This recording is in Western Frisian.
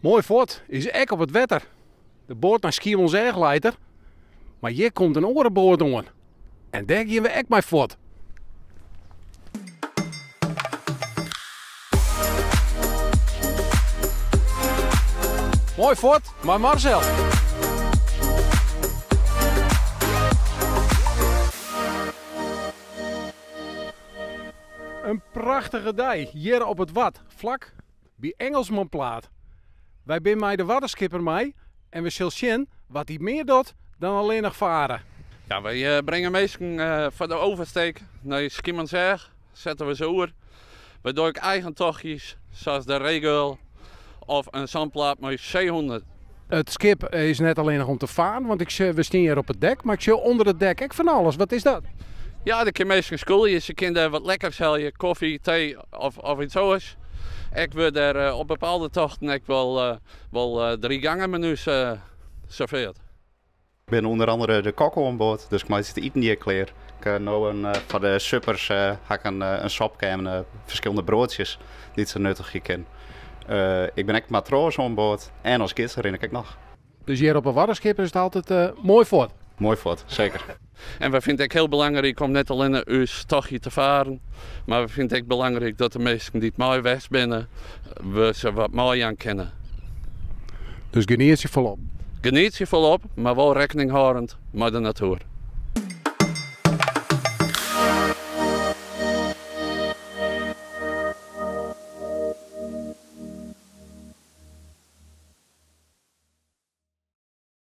Moai fuort is ek op it wetter. De boat nei Skiermûntseach leit der, mar hjir komt in oare boat oan en dêr gean we ek mei fuort. Moai fuort mei Marcel. In prachtige dei hjir op it Wad, flak by Engelsmanplaat. Wy binne mei de Waddenskipper mei en we sille sjen wat hy mear docht dan allinnich fare. Ja, wy bringe minsken foar de oversteek nei Skiermûntseach, sette we se oer. Wy dogge ek eigen tochtjes, sa as de Reegeul of in sânplaat mei seehûnen. It skip is net allinnich om te faren, want ik sjoch, we stean hjir op it dek, mar ik sjoch ûnder it dek ek fan alles. Wat is dat? Ja, der kinne minsken skûlje. Se kinne dêr wat lekkers helje, kofje, tee of iets oars. Ek wurde der op bepaalde tochten ek wol wol driegangenmenu's serveard. Ik bin ûnder andere de kok oan board, dus ik meitsje it iten hjir klear. Ik ha no in, foar de suppers ha ik in sopke en ferskillende broadsjes dy't se nuttigje kin. Ik bin ek matroas oan board en as gids rin ik ek noch. Dus hjir op 'e Waddenskip is it altyd moai fuort? Moai fuort, seker. En wy fine it ek hiel belangryk om net allinne ús tochtje te faren, mar we fine it ek belangryk dat de minsken dy't mei west binne, we se wat meijaan kinne. Dus genietsje folop? Genietsje folop, mar wol rekkening hâldend mei de natoer.